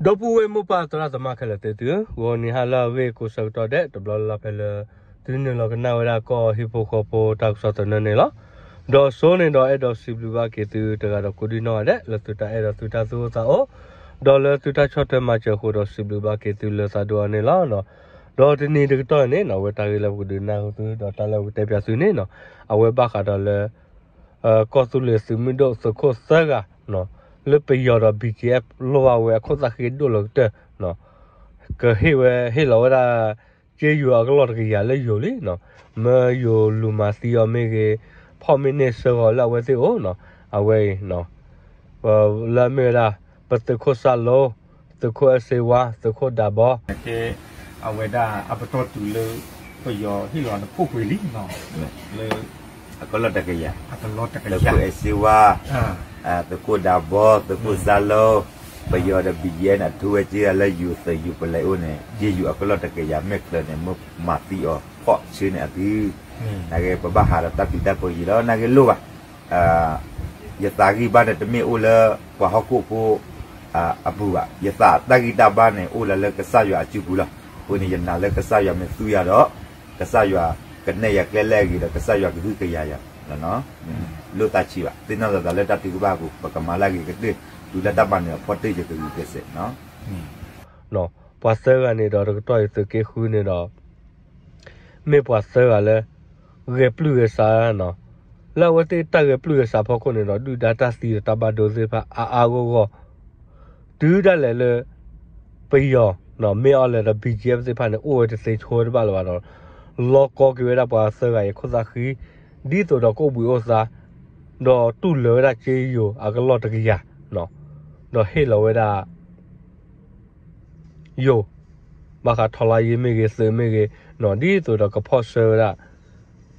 ဒီပုၢ်ဝဲၢ်မိၢ်ပၢ်သရၣ်သမါခဲလၢာ်သ့ၣ်သုဧၢ, ဂီၤနံၤဟါလၢအဂ့ၤကိးဆၢကတီၢ်ဒဲး တဘျီလၢ်လၢ်ဖဲလၢ သုနုာ်လီၤကနၣ်ဝဲဒၣ်ကီၢ်ဟံၣ်ဖိဃီဖိတၢ်ကစီၣ်သနၢၣ်န့ၣ်လီၤ. ဒီးစိန့ၣ်ဒီးအဲၣ်ဒိးစံးဘျုးဘၣ်က့ၤသုတဂၤဒီးကိးဒံနီၢ်ဂၤဒဲး လၢသုတၢ်အဲၣ်ဒီးသုတၢ်သူၣ်အိၣ်သးအိၣ်, ဒီးလၢသုတၢ်ဆီၣ်ထွဲမၤစၢၤအဃိဒီးစံးဘျုးဘၣ်က့ၤသုလၢသးဒိၣ်အါန့ၣ်လီၤ. ဒီးတနံၤတကတီၢ်န့ၣ် အဝဲတၢ်ဂ့ၢ်လၢပကဒုးနၢ်ဟူသု ဒီးတၢ်လၢပကတဲပၠးသုန့ၣ် အဝဲဘၣ်ဃးဒီးလၢ ကီၢ်သူလ့ၤသုးမုၢ်ဒိၣ်သုးခိၣ်သၢဂၤ လၢပယီၤဒီး BGF လိၣ်ဘၣ်ဝဲအခိၣ်သၣ်ဃံဒိၣ်လီၤကတၢၢ် ကဟ့ၣ်ဝဲဟ့ၣ်လီၤဝဲဒၣ် က့ယိၤအကလီၢ်တကယၤလၢယိၤလံ, မၢယိၤလူၤမၤသံအီၤမ့ၢ်ဂ့ၤ, ဖီၣ်မ့ၢ်န့ၢ်ဆၢဂီၤလၢအဝဲသ့ၣ်အိၣ်, အဝဲအံၤ လၢအမ့ၢ်ဝဲဒၣ် ပသုးခိၣ်စၣ်လိ, သုးခိၣ်အဲၣ်စ့ဝါ, သုးခိၣ်ဒးဘီ အဝဲဒၣ်အပတီၢ်တုၤလၢ ပယီၤဟ့ၣ်လီၤနဖှိၣ်ပှ့ၤလံ လၢ အကလီၢ်တကယၤ, သုးခိၣ်အဲၣ်စ့ဝါ, သုးခိၣ်ဒးဘီ, သုးခိၣ်စၢ်လိ, ပယီၤဒီး BGF န့ၣ် အထူဝဲက့ၤလၢယိၤသုးယိၤပလဲၤအိၣ်န့ၣ် က့ယိၤအကလီၢ်တကယၤ မ့ၢ်ကျၢၤန့ၣ် မ့ၢ်မၤသံအီၤဖီၣ်ဆၢန့ၣ်အသု, နာ်က့ ပဘၣ်ဟးဒီးတၢ်ပျံၤတၢ်ဖုးယံာ်လီၤ နာ်က့လိၣ်ဘၣ် ယသးဂံၢ်ဘါန့ၣ် တမ့ၢ်အိၣ်လၢပှၤဟီၣ်ခိၣ်ဖိအပူၤဘၣ်, ယသးတၢ်ဂံၢ်တၢ်ဘါန့ၣ် အိၣ်လၢလၢကစၢ်ယွၤအစုပူၤလီၤ. အဃိန့ၣ် ယနာ်လၢကစၢ်ယွၤမ့ၢ်သူယၤဒီး ကစၢ်ယွၤကနဲၣ်ယၤကျဲလၢအဂ့ၤဒီး ကစၢ်ယွၤကဟုကယာ်ယၤ, လိၣ်သးဆံးဘၣ်. သ့ၣ်နီၣ်သးလၢတၢ်ထုကဖၣ်အပူၤ ပကမၤလၢအဂ့ၤကတၢၢ် တုၤလၢတၢ်မၤနၢၤအဖီတၢၢ် ယကဂုာ်ကျဲးစၢး ပှၤသၢဂၤန့ၣ်ဒီး တကတီၢ်အံၤသုးက့ဃုန့ၣ်ဒီး မ့ၢ်ပှၤသၢဂၤလၢ ဂဲၤပျုၢ်ဂဲၤဆး, လၢအဝဲသ့ၣ်တၢ်ဂဲၤပျုၢ်ဂဲၤဆးဖီခိၣ်န့ၣ်ဒီး ဒုၣ်ဒါတၢ်သံဒီးတၢ်ဘၣ်ဒိသ့ၣ်တဖၣ်အါအါဂီၢ်ဂီၢ်, တုၤဒၣ်လဲာ်လၢ ပယီၤ မ့ၢ်အီၤလဲၣ်ဒီး BGF သ့ၣ်တဖၣ်န့ၣ် အိၣ်ဝဲတသ့ဆိတဘၣ်လၢၤဘၣ်ဒီး လီၤကီက့ၤဝဲဒၣ်ပှၤသၢဂၤအံၤအခိၣ်သၣ်ဃံ, ဒ်သိးဒီးကအိၣ်ဘှံးအိၣ်သါ, ဒီးတူၢ်လိာ်ဝဲဒၣ်က့ယိၤအကလီၢ်တကယၤ, ဒီးဟ့ၣ်လီၤဝဲဒၣ် ယိၤ ဘၣ်ဃးထီလါယ့မ့ၢ်ဂ့ၤ သုးမ့ၢ်ဂ့ၤ, ဒ်သိးဒီးကဖီၣ်ဆၢဝဲဒၣ်,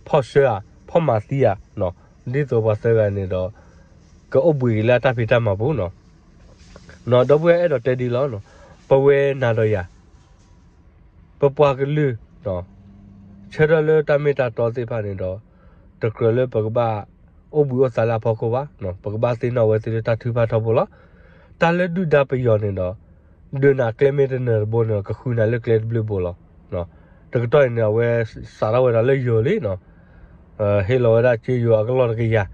ဖီၣ်ဆၢဧါ, ဖီၣ်မၤသံဧါ, ဒ်သိးပှၤသၢဂၤန့ၣ်ဒီး ကအိၣ်ဘှံးက့ၤလၢအတၢ်ဖံးတၢ်မၤပူၤနီၤ. ဒီပုၢ်ဝဲၢ်အဲၣ်ဒိးတဲဒ်လီၤ, ပဝဲနၤဒီးယၤ ပပှၤကလုာ် ဆၢထၢၣ်လၢတၢ်မ့ၢ်တၢ်တီသ့ၣ်တဖၣ်န့ၣ်ဒီး တကြၢးလၢပကဘၣ်အိၣ်ဘှံးအိၣ်သါလၢအဖီခိၣ်ဘၣ်, ပကဘၣ်သ့ၣ်နီၣ်ဝဲသ့ၣ်လၢတၢ်ထုကဖၣ်ထီဘိလီၤ. တၢ်လၢဒုၣ်ဒါပယီၤန့ၣ်ဒီး ဒုးနၤကျဲမ့ၢ်တနၢၤတဘိန့ၣ်ဒီး ကဃုနၤလၢကျဲတဘျုးဘိလီၤ. တကတီၢ်အံၤန့ၣ် အဝဲစးထီၣ်ဝဲဒၣ်လၢယိၤလံနီၤ, ဟ့ၣ်လီၤဝဲဒၣ်က့ယိၤအကလီၢ်တကယၤ,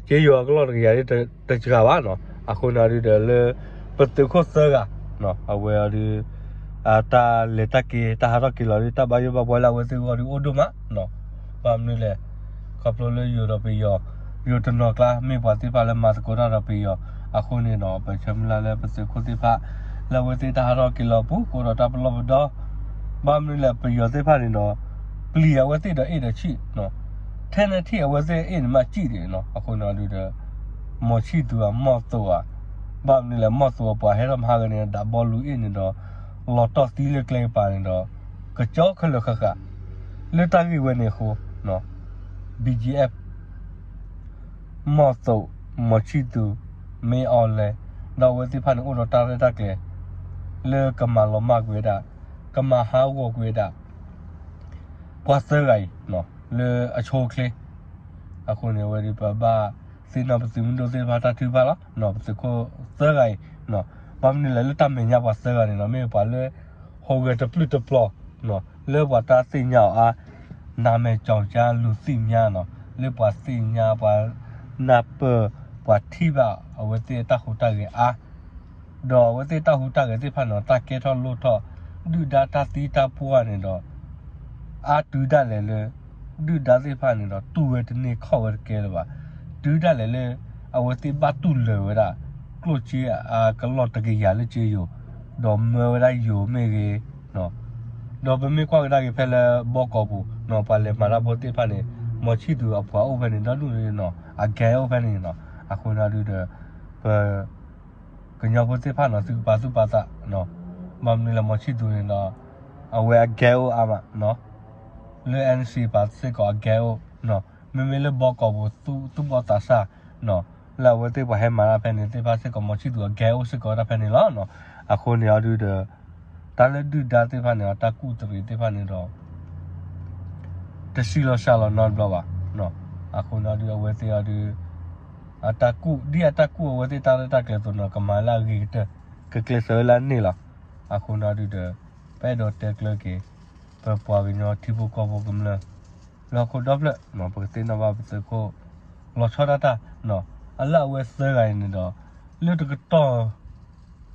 က့ယိၤအကလီၢ်တကယၤဒ်တစှၤဘၣ်နီၤ. အဃိန့ၣ်ဒုးဒီးလၢ ပသုးခိၣ်သၢဂၤ အဝဲအီၤဒုး တၢ်လဲၤတၢ်က့ၤ တၢ်ဟးထီၣ်က့ၤလီၤဒုး တၢ်ဘၣ်ယိၣ်ဘၣ်ဘှီလၢအဝဲသ့ၣ်အဂီၢ်ဒုးအိၣ်ဒိၣ်မးနီၤ. ဘၣ်မနုၤလဲၣ်, ခီဖျိလၢယိၤဒီးပယီၤ, ယိၤတနီၤကျါ မ့ၢ်ပှၤသ့ၣ်တဖၣ်လၢမၤသကိးတၢ်ဒီးပယီၤ, အဃိန့ၣ်နီၤ ပဆၢမုၢ်လၢ်လၢပသုးခိၣ်သ့ၣ်တဖၣ် လၢအဝဲသ့ၣ်တၢ်ဟးထီၣ်က့ၤလီၤအပူၤ ကအိၣ်ဒီးတၢ်ပလီၢ်ပဒီ ဘၣ်မနုၤလဲၣ် ပယီၤသ့ၣ်တဖၣ်န့ၣ်ဒီး ပျံၤအဝဲသ့ၣ်ဒီးအ့ၣ်ဒီးဆံၣ်, ထဲန့ၣ်ထံၣ်အဝဲသ့ၣ်အ့ၣ်န့ၣ်မးစံၣ်ဒံးနီၤ. အဃိန့ၣ်ဒုးဒီး မီၤဆံၣ်သူၤဧါ မီၢ်သိးဧါ, ဘၣ်မနုၤလဲၣ် မီၢ်သိးအပှၤဟဲထီၣ်မဟါဂၤန့ၣ် ဒးဘီလူၤအ့ၣ်န့ၣ်ဒီး လီၤတီၢ်သံလၢကျဲကပၤန့ၣ်ဒီး ကကၠီခဲလၢာ်ဃၣ်ဃၣ် လၢတၢ်ဂ့ၢ်ဝဲန့ၣ်အဃိ BGF မီၢ်သိး, မီၤဆံၣ်သူၤ, မ့ၢ်အီၤလဲၣ်, ဒီးအဝဲသ့ၣ်တဖၣ်န့ၣ်အိၣ်ဒီးတၢ်ရဲၣ်တၢ်ကျဲၤ လၢကမၤလီၤမၢ်ကွံာ်ဝဲဒၣ်, ကမၤဟးဂီၤကွံာ်ဝဲဒၣ် ပှၤသၢဂၤအံၤ လၢအဆိအချ့. အဃိန့ၣ် အဝဲဒၣ်ပဘၣ်သ့ၣ်နီၣ်ပသုးမုၢ်ဒိၣ်သ့ၣ်တဖၣ်တၢ်ထုကဖၣ်လီၤ. ပသုးခိၣ်သၢဂၤအံၤ ဘၣ်မနုၤလဲၣ် လၢတၢ်မဲာ်ညါပှၤသၢဂၤန့ၣ်ဒီး မ့ၢ်ပှၤလၢ ဟူးဂဲၤတပျုာ်တပျီၤ လၢပှၤတၢ်သ့ၣ်ညါအီၤအါ, နာမည်ကျော်ကြား လူသိများနီၤ, လၢပှၤသ့ၣ်ညါ ပှၤနၢ်ပၢၢ် ပှၤထံၣ်ဘၣ်အဝဲသ့ၣ်အတၢ်ဟူးတၢ်ဂဲၤအါ, ဒီးအဝဲသ့ၣ်တၢ်ဟူးတၢ်ဂဲၤသ့ၣ်တဖၣ်န့ၣ်ဒီး တၢ်ကဲထီၣ်လိၣ်ထီၣ် ဒုၣ်ဒါတၢ်သံတၢ်ပှၢ်န့ၣ်ဒီး အါတုၤဒၣ်လဲာ်လၢ ဒုၣ်ဒါသ့ၣ်တဖၣ်န့ၣ်ဒီး တူၢ်ဝဲတန့ၢ်ခီၣ်ဝဲတကဲလၢၤဘၣ်. တုၤဒၣ်လဲာ်လၢ အဝဲသ့ၣ်ဘၣ်တူၢ်လၢာ်ဝဲဒၣ် ကျိၣ်စ့အကလီၢ်တကယၤလၢက့ယိၤ, ဒီးမၢဝဲဒၣ်ယိၤမ့ၢ်ဂ့ၤ, ဒီးပမ့ၢ်ကွၢ်ကဒါက့ၤဖဲလၢဘီကီးပူၤနီၤ ပှၤလဲၤမၤတၢ်ဖိသ့ၣ်တဖၣ်န့ၣ် မီၤဆံၣ်သူၤအပှၤအိၣ်ဖဲန့ၣ် ဒီဒူၣ်န့ၣ်နီၤ အဂဲၤအိၣ်ဖဲန့ၣ်နီၤ. အဃိန့ၣ်ဒုးဒီး ပ ကညီဖိသ့ၣ်တဖၣ်နီၤ သုကပာ်သူၣ်ပာ်သးနီၤ, ဘၣ်မနုၤလဲၣ် မီၤဆံၣ်သူၤန့ၣ်ဒီး အဝဲအဂဲၤအိၣ်အါမးနီၤ, လၢ NCA ပာ်စ့ၢ်ကီးအဂဲၤအိၣ်နီၤ, မ့မ့ၢ်လၢဘီကီးပူၤ သူၣ်ဘီၣ်သးစၢ်နီၤ, လၢအဝဲသ့ၣ်ပှၤဟဲမၤတၢ်ဖဲန့ၣ်သ့ၣ်တဖၣ်စ့ၢ်ကီး မီၤဆံၣ်သူၤအဂဲၤအိၣ်စ့ၢ်ကီးဝဲဒၣ်ဖဲန့ၣ်လီၤနီၤ. အဃိန့ၣ်အီၤဒုးဒီး တၢ်လၢဒုၣ်ဒါသ့ၣ်တဖၣ်န့ၣ်ဒီး တၢ်ကူၣ်တရံးသ့ၣ်တဖၣ်န့ၣ်ဒီး တဆံးလီၤစှၤလီၤနီတဘျီဘၣ်နီၤ. အဃိန့ၣ်အီၤဒုး အဝဲသ့ၣ်အီၤဒုး အတၢ်ကူၣ် ဒ်အတၢ်ကူၣ်အဝဲသ့ၣ်တၢ်ရဲၣ်တၢ်ကျဲၤအသိးန့ၣ် ကမၤလၢအဂ့ၤကတၢၢ် ကကျဲးစၢးဝဲလၢအန့ၣ်လီၤ. အဃိန့ၣ်ဒုးဒီး ပအဲၣ်ဒိးတဲကျၢၤက့ၤ ပပှၤကညီထံဖိကီၢ်ဖိကမျၢၢ် လၢဟီၣ်ခိၣ်ဒီဖျၢၣ် ပကသ့ၣ်နီၣ်ဘၣ်ပသုးခိၣ် လီၤဆီဒၣ်တၢ် အလၢအဝဲသၢဂၤအံၤန့ၣ်ဒီး လၢတကတီၢ်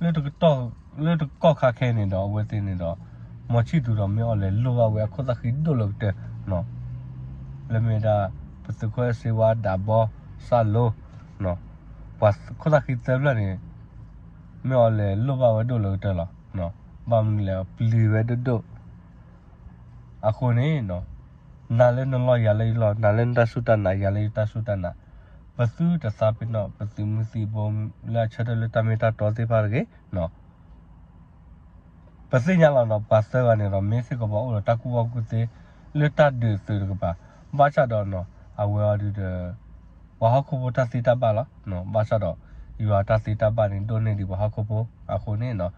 လၢတကတီၢ် လၢတကီၢ်ခါခဲအံၤန့ၣ်ဒီး အဝဲသ့ၣ်န့ၣ်ဒီး မီၤဆံၣ်သူၤဒီးမ့ၢ်အီၤလဲၤလိၣ်ဘၣ်ဝဲအခိၣ်သၣ်ဃံဒိၣ်လၢကတၢၢ် လၢမ့ၢ်ဒၣ် ပသုးခိၣ်အဲၣ်စ့ဝါ ဒးဘီ စၣ်လိ ပှၤခိၣ်သၣ်ဃံသၢဖျၢၣ်န့ၣ် မ့ၢ်အီၤလဲၤလိၣ်ဘၣ်ဝဲဒိၣ်လၢကတၢၢ်လီၤ. ဘၣ်မနုၤလဲၣ် ပျံၤဝဲဒိၣ်ဒိၣ် အဃိန့ၣ် နၤလၢနလီၢ်ယၤလၢယလီၢ် နၤလၢနတၢ်စူၢ်တၢ်နာ် ယၤလၢယတၢ်စူၢ်တၢ်နာ် ပသုတသးပ့ၤနီၣ် ပသုးမုၢ်သံၣ်ဘိလၢအဆၢထၢၣ်လၢတၢ်မ့ၢ်တၢ်တီသ့ၣ်တဖၣ်တဂ့ၤ. ပသ့ၣ်ညါလီၤနီၤ ပှၤသၢဂၤန့ၣ်ဒီး မ့ၢ်စ့ၢ်ကီးပှၤအိၣ်ဒီးတၢ်ကူၣ်ဘၣ်ကူၣ်သ့ လၢတၢ်ဒုးသုးတကပၤ ဘၣ်ဆၣ်ဒီးနီၤ အဝဲအီၤဒုးဒီး ပှၤဟီၣ်ခိၣ်ဖိတၢ်သ့တၢ်ဘၣ်လီၤ. ဘၣ်ဆၣ်ဒီး ယွၤတၢ်သ့တၢ်ဘၣ်န့ၣ် ဒိၣ်န့ၢ်ဒံးပှၤဟီၣ်ခိၣ်ဖိ အဃိန့ၣ်နီၤ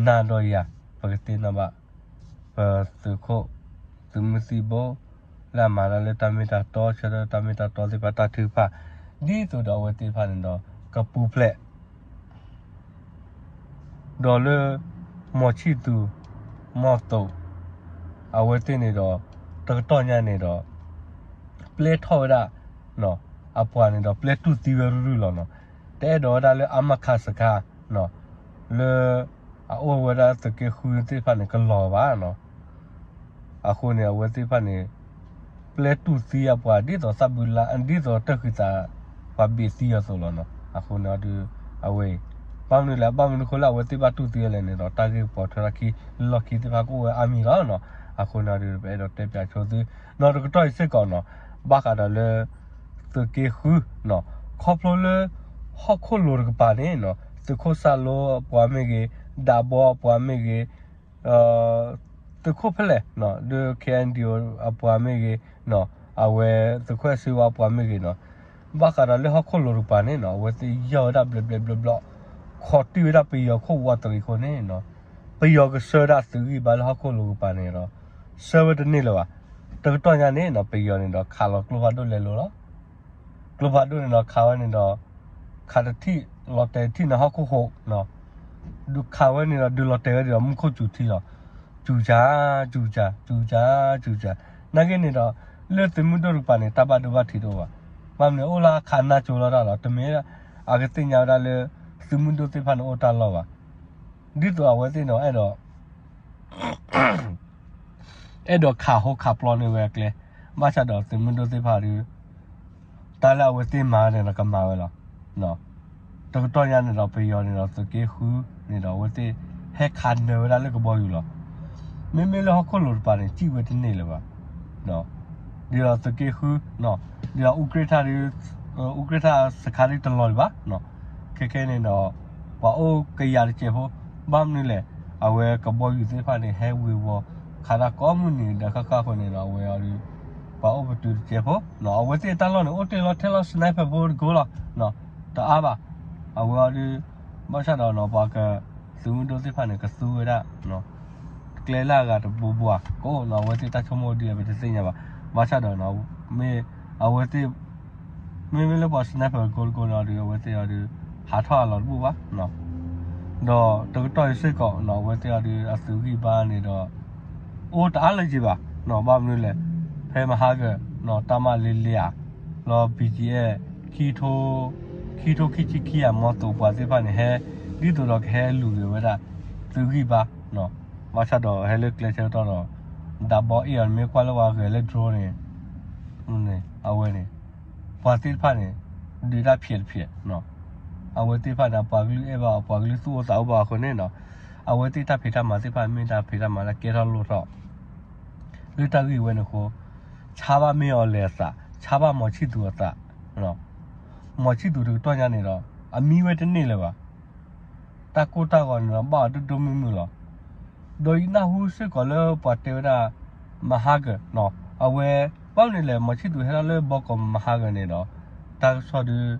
နၤဒီးယၤ ပကသ့ၣ်နီၣ်ဘၣ် ပသုးခိၣ် သုးမုၢ်သံၣ်ဘိ လၢအမၤတၢ်လၢတၢ်မ့ၢ်တၢ်တီ ဆၢထၢၣ်တၢ်မ့ၢ်တၢ်တီသ့ၣ်တဖၣ်တၢ်ထုကဖၣ် ဒ်သိးဒီးအဝဲသ့ၣ်တဖၣ်န့ၣ်ဒီး ကပူၤဖျဲး ဒီးလၢ မီၤဆံၣ်သူၤ မီၤသိး အဝဲသ့ၣ်န့ၣ်ဒီး တကတီၢ်ညါန့ၣ်ဒီး ပျဲထီၣ်ဝဲဒၣ် အပှၤန့ၣ်ဒီး ပျဲတူၢ်သံဝဲရုၢ်ရုၢ်လီၤနီၤ. တအဲၣ်ဒိးဝဲဒၣ်လၢအမခစခါ လၢ အအိၣ်ဝဲဒၣ်သုးက့ဃုသ့ၣ်တဖၣ်န့ၣ် ကလီၤဘၣ်နီၤ. အဃိန့ၣ် အဝဲသ့ၣ်တဖၣ်န့ၣ် ပျဲတူၢ်သံအပှၤ ဒ်သိးသးဘုလါ ဒ်သိးတၢ်ဃံသး ပှၤဘ့ၣ်သံအီၤအသိးလီၤနီၤ. အဃိန့ၣ်ဒုး အဝဲအံၤ ဘၣ်မနုၤလဲၣ် ဘၣ်မနုၤအဃိလၢအဝဲသ့ၣ်ဘၣ်တူၢ်သံအီၤလဲၣ်န့ၣ်ဒီး တၢ်ဂ့ၢ်ကပီၤထွဲထီၣ်ခံ လီၢ်ခံသ့ၣ်တဖၣ်ကအိၣ်ဝဲအါမံၤလီၤနီၤ. အဃိန့ၣ်ဒုး ပအဲၣ်ဒိးတဲပၠးဆိသု နီၤတကတီၢ်အံၤစ့ၢ်ကီးနီၤ ဘၣ်ဃးဒီးလၢ သုးက့ဃု ခီဖျိလၢ ဟီၣ်ခိၣ်လိၤတကပၤန့ၣ်နီၤ သုးခိၣ်စၣ်လိအပှၤမ့ၢ်ဂ့ၤ ဒးဘီအပှၤမ့ၢ်ဂ့ၤ သုးခိၣ်ဖဲလဲၣ် ဒ် ခ့ၣ်အဲၣ်ယူၣ် အပှၤမ့ၢ်ဂ့ၤ အဝဲသုးခိၣ်အဲၣ်စ့ဝါအပှၤမ့ၢ်ဂ့ၤနီၤ ဘၣ်ဃးဒီးလၢဟီၣ်ခိၣ်လိၤတကပၤန့ၣ်နီၤ အဝဲသ့ၣ်ယီၢ်ဝဲဒၣ်ဘျဲးဘျဲးဘျီဘျီ ခိးတံၢ်ဝဲဒၣ်ပယီၤခိၣ်ဝးတရံးအဃိန့ၣ်နီၤ ပယီၤကဆှၢဒၣ်သုးဂံၢ်ဘါလၢဟီၣ်ခိၣ်လိၤကပၤန့ၣ်ဒီး ဆှၢဝဲတန့ၢ်လၢၤဘၣ်. တကတီၢ်ညါန့ၣ်နီၤ ပယီၤန့ၣ်ဒီးခးလီၤကျိဖးဒိၣ်လဲၤလိၤလီၤ ကျိဖးဒိၣ်န့ၣ်ဒီးခးဝဲန့ၣ်ဒီး ခးတထံၣ်လီၤတဲာ်တထံၣ်န့ၣ်ဟီၣ်ခိၣ်ဟိး ဒုးခးဝဲန့ၣ်ဒီး ဒုးလီၤတဲာ်ဝဲန့ၣ်ဒီး မူခိၣ်စူၤထံလီၤ. စူၤစၢ် စူၤစၢ် စူၤစၢ် စူၤစၢ် နာ်က့န့ၣ်ဒီး လၢသုးမုၢ်ဒိၣ်တကပၤန့ၣ် တၢ်ဘၣ်ဒိဘၣ်ထံးတအိၣ်ဘၣ်. ဘၣ်မနုၤအိၣ်လၢအခးနၢ်ကၠိလီၤတၢ်လီၤ. တမ့ၢ်အကသ့ၣ်ညါဝဲဒၣ်လၢ သုးမုၢ်ဒိၣ်သ့ၣ်တဖၣ်န့ၣ်အိၣ်တၢ်လီၢ်ဘၣ်. ဒ်သိးအဝဲသ့ၣ်န့ၣ် အဲၣ်ဒိး အဲၣ်ဒိးခးဟိခးပျီန့ၢ်ဝဲအကျဲ, ဘၣ်ဆၣ်ဒီးသုးမုၢ်ဒိၣ်သ့ၣ်တဖၣ်ဒီး တၢ်လၢအဝဲသ့ၣ်မၤန့ၣ်ဒီးကမၤဝဲလီၤ. တကတီၢ်ညါန့ၣ်ဒီး ပယီၤန့ၣ်ဒီးသုးက့ဃုန့ၣ်ဒီး အဝဲသ့ၣ်ဟဲခးနၢၤဝဲဒၣ်လၢကဘီယူၤလီၤ. မ့မ့ၢ်လၢဟီၣ်ခိၣ်လိၤတကပၤန့ၣ် စံၣ်ဝဲတန့ၢ်လၢၤဘၣ်. ဒ်သိးသုးက့ဃု ဒ်သိးအူကြ့ၢ်ထၣ်ဒီး အူကြ့ၢ်ထၣ်စခါဒ်တလီၤဒံးဘၣ်. ခဲခဲန့ၣ်ဒီး ပှၤအိၣ်ကယၤတစဲးဖိ, ဘၣ်မနုၤလဲၣ်, အဝဲကဘီယူၤသ့ၣ်တဖၣ်န့ၣ် ဟဲဝ့ၤဝီၤ ခးတၢ်ကိးမုၢ်နံၤဒီးဃၣ်ဃၣ်အဃိန့ၣ်ဒီး အဝဲအီၤဒီး ပှၤအိၣ်ပတုာ်တစဲးဖိ, အဝဲသ့ၣ်တၢ်လီၢ်န့ၣ် အိၣ်တ့ၢ်လီၤထဲလီၤ sniper ဖိတကိးလီၤ, တအါဘၣ်. အဝဲအီၤဒီး ဘၣ်ဆၣ်ဒီးနီၤ ပှၤက သုးမုၢ်ဒိၣ်သ့ၣ်တဖၣ်န့ၣ် ကသူဝဲဒၣ် ကျဲလၢအဂၤတဘိဘိဧါ ကအိၣ်နီၤ အဝဲသ့ၣ်တၢ်ဆိကမိၣ်ဒ်အံၤ ပတသ့ၣ်ညါဘၣ်. ဘၣ်ဆၣ်ဒီးနီၤ မ့ၢ်အဝဲသ့ၣ် မ့မ့ၢ်လၢပှၤ sniper ကိးတကိးန့ၣ်ဒီး အဝဲသ့ၣ်အီၤဒီး ဟးထီၣ်အလီၤတဘူၣ်ဘၣ်. ဒီးတကတီၢ်အံၤစ့ၢ်ကီးနီၤ အဝဲသ့ၣ်အီၤဒီး အသုးဂံၢ်ဘါန့ၣ်ဒီး အိၣ်တအါလၢၤက့ၤဘၣ်နီၤ ဘၣ်မနုၤလဲၣ်, ဖဲမဟါကၢၤနီၤ တၢ်မၤလ့လ့ဧါ လီၤ ဘံၣ်ကၠံၣ်အဲၣ် ခံထိ ခံထိခံဆံခံဧါ မီၤသိးပှၤသ့ၣ်တဖၣ်န့ၣ် ဟဲ ဒ်သိးဒီးကဟဲလူၤက့ၤဝဲဒၣ် သုးဂံၢ်ဘါနီၤ. ဘၣ်ဆၣ်ဒီးဟဲလၢကျဲဆၢကတီၢ်ဒီး ဒးဘီအ့ၣ်အီၤ မ့ၢ်ကွၢ်လၢပှၤဂဲၤလၢ drone န့ၣ် အဝဲန့ၣ် ပှၤသ့ၣ်တဖၣ်န့ၣ် ဒုးတၢ်ဖျဲးတဖျဲးနီၤ. အဝဲသ့ၣ်တဖၣ်န့ၣ် ပှၤကလုာ်အဲၣ်ဘၣ်အီၤ ပှၤကလုာ်သူၣ်အိၣ်သးအိၣ်ဘၣ်အဃိန့ၣ်နီၤ အဝဲသ့ၣ်တၢ်ဖံးတၢ်မၤသ့ၣ်တဖၣ် မ့ၢ်တၢ်ဖံးတၢ်မၤလၢကဲထီၣ်လိၣ်ထီၣ် လၢတၢ်ဂ့ၢ်ဝဲန့ၣ်အဃိ ဆါဘၣ်မ့ၢ်အီၤလဲၤအသး ဆါဘၣ်မီၤဆံၣ်သူၤအသး မီၤဆံၣ်သူၤတကတီၢ်ညါန့ၣ်ဒီး အမံဝဲတန့ၢ်လၢၤဘၣ်. တၢ်ကိၢ်တၢ်ဂီၤန့ၣ်ဒီး ဘၣ်အီၤဒိၣ်ဒိၣ်မုၢ်မုၢ်လီၤ. ဒီးယနၢ်ဟူစ့ၢ်ကီးလၢပှၤတဲဝဲဒၣ် မဟါကၢၤနီၤ အဝဲ ဘၣ်မနုၤလဲၣ် မီၤဆံၣ်သူၤဟဲထီၣ်လၢဘီကီးမဟါကၢၤန့ၣ်ဒီး တၢ်ကစီၣ်ဒုး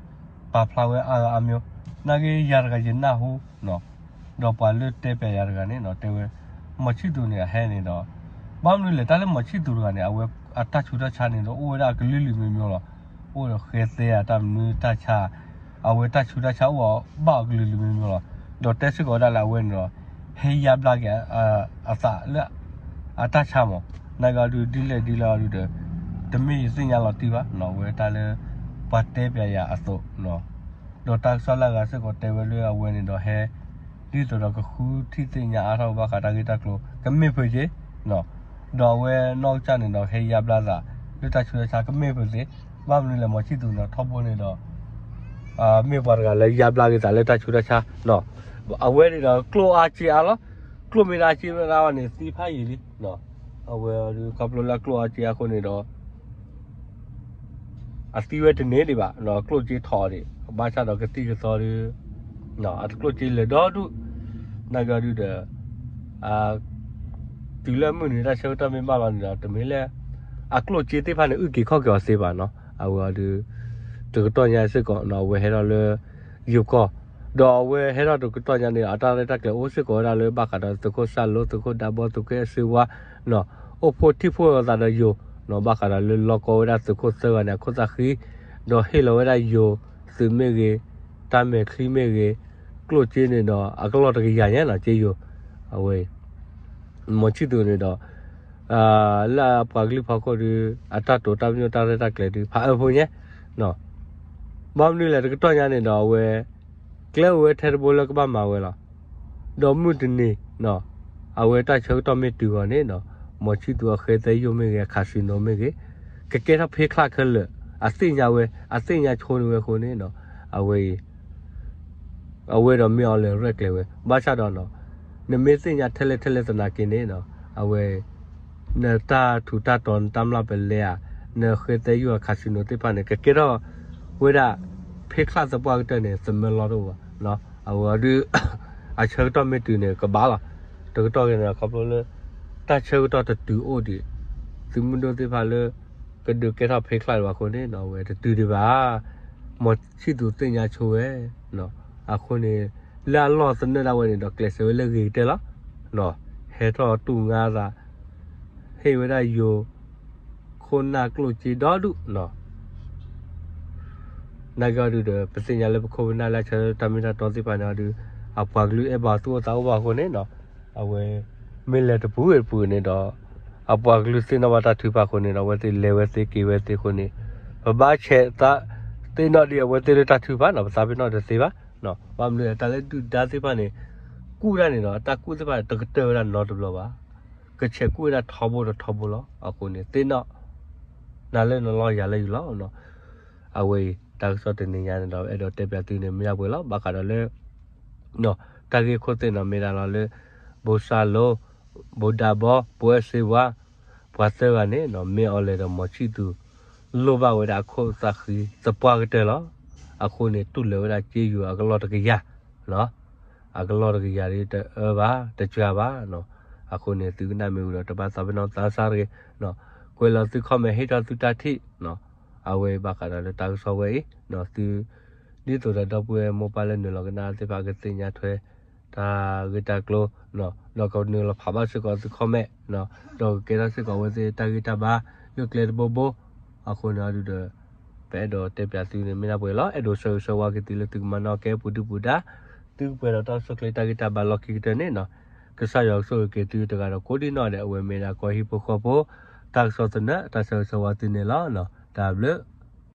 ပာ်ဖျါဝဲအါဂၤအါမျိၤ နာ်က့ယၤတဂၤယနၢ်ဟူနီၤ ဒီးပှၤလၢတဲပျးယၤတဂၤန့ၣ်နီၤ တဲဝဲ မီၤဆံၣ်သူၤန့ၣ်အဟဲန့ၣ်ဒီး ဘၣ်မနုၤလဲၣ် တၢ်လၢမီၤဆံၣ်သူၤတဂၤန့ၣ် အဝဲအတၢ်ဆူးတၢ်ဆါန့ၣ်ဒီး အိၣ်ဝဲဒၣ်အကလုာ်လုာ်မျိၤမျိၤလီၤ. အိၣ်ဒီးဃဲသဲဧါ တၢ်မနုၤတၢ်ဆါ အဝဲတၢ်ဆူးတၢ်ဆါအိၣ်အီၤဘၣ်အကလုာ်လုာ်မျိၤမျိၤလီၤ. ဒီးတဲစ့ၢ်ကီးဝဲဒၣ်လၢအဝဲန့ၣ်ဒီး ဟဲယါဘျါက့ၤ အသးလၢ အတၢ်ဆါမး, နာ်က့အီၤဒုးဒ်လဲၣ်ဒ်လဲၣ်အီၤဒုးဒီး တမ့ၢ်ယသ့ၣ်ညါလီၤတံၢ်ဘၣ်နီၤ, အဝဲတၢ်လၢ ပှၤတဲပျးယၤအသိးနီၤ, ဒီးတၢ်ကစီၣ်လၢအဂၤစ့ၢ်ကီးတဲဝဲလၢအဝဲန့ၣ်ဒီးဟဲ ဒ်သိးဒီးကဃုထံၣ်သ့ၣ်ညါအါထီၣ်ဘၣ်ဃးတၢ်ဂ့ၢ်တၢ်ကျိၤ ကမ့ၢ်ဖုးက့ ဒီးအဝဲနီၢ်ကစၢ်န့ၣ်ဒီးဟဲယါဘျါသး လၢတၢ်ဆူးတၢ်ဆါကမ့ၢ်ဖုးသ့, ဘၣ်မနုၤလဲၣ် မီၤဆံၣ်သူၤန့ၣ်ထီဘိန့ၣ်ဒီး မ့ၢ်ပှၤတဂၤလၢယါဘျါက့ၤသးလၢတၢ်ဆူးတၢ်ဆါနီၤ, အဝဲန့ၣ်ဒီးကျိၣ်အါစ့အါလီၤ, ကျိၣ်မ့ၢ်တအါစ့မ့ၢ်တအါဘၣ်န့ၣ် သံဖးယံာ်လံ, အဝဲဒုးခီဖျိလၢကျိၣ်အါစ့အါအဃိန့ၣ်ဒီး အသံဝဲတန့ၢ်ဒံးဘၣ်, ကျိၣ်စ့ထီၣ်ဒံး, ဘၣ်ဆၣ်ဒီးကသံၣ်ကသီဒုး အကျိၣ်စ့လဲၤဒီဒူၣ်, နာ်က့အီၤဒုးဒီး တုၤလၢမုၢ်နံၤတၢ်ဆၢကတီၢ်မ့ၢ်ဘၣ်လီၤန့ၣ်ဒီး တမ့ၢ်လၢ အကျိၣ်စ့သ့ၣ်တဖၣ်န့ၣ် အုၣ်က့ၤခီၣ်က့ၤအီၤသ့ဘၣ်နီၤ, အဝဲအီၤဒုး တကတီၢ်ညါစ့ၢ်ကီးနီၤ အဝဲဟဲထီၣ်လၢ ယိၤကီၢ်, ဒီးအဝဲဟဲထီၣ်တကတီၢ်ညါန့ၣ်ဒီး အတၢ်ရဲၣ်တၢ်ကျဲၤအိၣ်စ့ၢ်ကီးဝဲဒၣ်လၢဘၣ်ဃးဒီးသုးခိၣ်စၢ်လိ သုးခိၣ်ဒးဘီ သုးခိၣ်အဲၣ်စ့ဝါ အိၣ်ဖှိၣ်ထံၣ်ဖှိၣ်လိာ်သးဒီးယိၤ, ဘၣ်ဃးဒီးလၢလီၢ်ကီဝဲဒၣ်သုးခိၣ်သၢဂၤန့ၣ် အခိၣ်သးဃံ, ဒီးဟ့ၣ်လီၤဝဲဒၣ်ယိၤ သုးမ့ၢ်ဂ့ၤ, တၢ်မဲာ်ချံမ့ၢ်ဂ့ၤ, ကျိၣ်စ့န့ၣ်ဒီး အကလီၢ်တကယၤညါနီၤ စ့ယိၤ, အဝဲ မီၤဆံၣ်သူၤန့ၣ်ဒီး လၢအပှၤကလုာ်ဖီခိၣ်ဒုး အတၢ်တိာ်တၢ်ပညိၣ်တၢ်ရဲၣ်တၢ်ကျဲၤဒုး ဖးအၢဖိညါ, ဘၣ်မနုၤလဲၣ် တကတီၢ်ညါန့ၣ်ဒီး အဝဲ ကျဲအိၣ်ဝဲထဲတဘိလၢကဘၣ်မၤဝဲလီၤ. ဒီးမုၢ်တနံၤ အဝဲတၢ်ဆၢကတီၢ်မ့ၢ်တုၤဂီၤန့ၣ်ဒီး မီၤဆံၣ်သူၤအဃဲသဲယိာ်မ့ၢ်ဂ့ၤ အcasinoမ့ၢ်ဂ့ၤ ကကဲထီၣ်ဖ့ချၣ်ခဲလၢာ် အသ့ၣ်ညါဝဲ အသ့ၣ်ညါဆိန့ၢ်ဝဲအဃိန့ၣ်ဒီး အဝဲအံၤ အဝဲဒီးမ့ၢ်အီၤလဲၤရဲၣ်ကျဲၤဝဲ ဘၣ်ဆၣ်ဒီး နမ့ၢ်သ့ၣ်ညါထဲလဲၣ်ထဲလဲၣ်သနာ်က့န့ၣ် အဝဲ နတၢ်ထူးတၢ်တီၤ နတၢ်မျၢ်ပလဲဧါ, နဃဲသဲယိာ်အcasinoသ့ၣ်တဖၣ်န့ၣ် ကကဲထီၣ်ဝဲဒၣ် ဖ့ချၣ်သပှၢ်ကတၢၢ်န့ၣ် သမၢလီၢ်တအိၣ်ဘၣ်. အဝဲဒုး အဆၢကတီၢ်မ့ၢ်တုၤန့ၣ် ကဘၣ်လီၤ. တကတီၢ်ဂ့ၤန့ၣ် ခီဖျိလၢ တၢ်ဆၢကတီၢ်တတုၤအိၣ်ဒံး သုးမုၢ်ဒိၣ်သ့ၣ်တဖၣ်လၢ ကဒုးကဲထီၣ်ဖ့ချၣ်ဘၣ်အဃိန့ၣ် အဝဲတတုၤဒံးဘၣ်. မီၤဆံၣ်သူၤသ့ၣ်ညါဆိဝဲ အဃိန့ၣ် လၢအလီၢ်သနၢၣ်ဒၣ်ဝဲန့ၣ်ဒီး ကျဲးစၢးဝဲလၢအဂ့ၤကတၢၢ်လီၤ. ဟဲထီၣ်တူၢ်ငါသး ဟ့ၣ်ဝဲဒၣ်ယိၤ ခိၣ်နၢ်ကျိၣ်စ့ဒီဒူၣ် နာ်က့အီၤဒုးဒီး ပသ့ၣ်ညါလၢပခိၣ်ပနၢ်လၢအဆၢတၢ်မ့ၢ်တၢ်တီသ့ၣ်တဖၣ်န့ၣ်အီၤဒုး အပှၤကလုာ်အဲၣ်ဘၣ်သူၣ်အိၣ်သးအိၣ်ဘၣ်အဃိန့ၣ် အဝဲ မ့ၢ်လဲၤတပူၤဂ့ၤတပူၤန့ၣ်ဒီး အပှၤကလုာ်သ့ၣ်နီၣ်ဘၣ်တၢ်ထုကဖၣ်အဃိန့ၣ်ဒီး အဝဲသ့ၣ်လဲၤဝဲသ့က့ၤဝဲသ့အဃိန့ၣ် ပဘၣ်ဆဲးသးသ့ၣ်နီၣ်ဒံးအဝဲသ့ၣ်လၢတၢ်ထုကဖၣ်နီၤ ပသးပ့ၤနီၣ်တသ့ဘၣ်. ဘၣ်မနုၤလဲၣ် တၢ်လၢဒုၣ်ဒါသ့ၣ်တဖၣ်န့ၣ် ကူၣ်တၢ်န့ၣ်ဒီး တၢ်ကူၣ်သ့ၣ်တဖၣ်န့ၣ် တကတၢၢ်ဝဲဒၣ်နီတဘျီဘၣ်. ကဆဲးကူၣ်ဝဲဒၣ်ထီဘိဒီးထီဘိလီၤ. အဃိန့ၣ် သ့ၣ်နီၣ် နၤလၢနလီၢ်ယၤလၢယလီၢ် အဝဲအံၤ တၢ်ကစီၣ်တနံၤညါန့ၣ်ဒီး အဲၣ်ဒိးတဲပၠးသုန့ၣ် မ့ၢ်ဒၣ်ပှဲၤလီၤ. ဘၣ်ဃးဒီးလၢ တၢ်ဂ့ၢ်ခိၣ်သ့ၣ်နီၤ မ့ၢ်ဒၣ်လီၤလၢ ဘိၣ်စၢ်လိ ဘိၣ်ဒးဘီ ဘိၣ်အဲၣ်စ့ဝါ ပှၤသၢဂၤန့ၣ် မ့ၢ်အီၤလဲၤဒီးမီၤဆံၣ်သူၤ လိၣ်ဘၣ်ဝဲဒၣ်အခိၣ်သးဃံသပှၢ်ကတၢၢ်လီၤ. အဃိန့ၣ် တူၢ်လိာ်ဝဲဒၣ်စ့ယိၤအကလီၢ်တကယၤ အကလီၢ်တကယၤဒ်တအၢဘၣ် တစှၤဘၣ်. အဃိန့ၣ် သုကနၣ်မ့ၢ်ဝံၤဒီး တဘၣ်သးပ့ၤနီၣ်သးစၢ်တဂ့ၤ, ကွဲးလီၤသု comment ဟ့ၣ်ထီၣ်သုတၢ်ထံၣ် အဝဲဘၣ်ဃးဒီးလၢတၢ်ကစီၣ်ဝဲအံၤ သု ဒ်သိးဒီးဒီပုၢ်ဝဲၢ်မိၢ်ပၢ်လၢနုာ်လီၤကနၣ်သ့ၣ်တဖၣ် ကသ့ၣ်ညါထွဲ တၢ်ဂ့ၢ်တၢ်ကျိၤ ဒီးကနုာ်လီၤဖးဘၣ်စ့ၢ်ကီးသု comment ဒီးကကဲထီၣ်စ့ၢ်ကီးအဝဲသ့ၣ်တၢ်ဂ့ၢ်တၢ်ဘါ လၢကျဲတဘိဘိ အဃိန့ၣ်အီၤဒုးဒီး ပအဲၣ်ဒိးတဲပၠးသုန့ၣ် မ့ၢ်ဒၣ်ပှဲၤလီၤ. အဲၣ်ဒိးဆၢဂ့ၤဆၢဝါက့ၤသုလၢသုကမၤနီၣ်ကဲပူၤဒုၣ်ပူၤဒါ သုကပှဲၤဒီးတၢ်အိၣ်ဆူၣ်အိၣ်ချ့တၢ်ဂံၢ်တၢ်ဘါလီၢ်ခံကတၢၢ်န့ၣ် ကစၢ်ယွၤကဆိၣ်ဂ့ၤက့ၤသုတဂၤဒီးကိးဒံနီၢ်ဒဲး အဝဲမ့ၢ်ဒၣ်ကီၢ်ဟံၣ်ဖိဃီဖိ တၢ်ကစီၣ်သနၢၣ် တၢ်ဆၢဂ့ၤဆၢဝါသုန့ၣ်လီၤ. တၢ်ဘျုး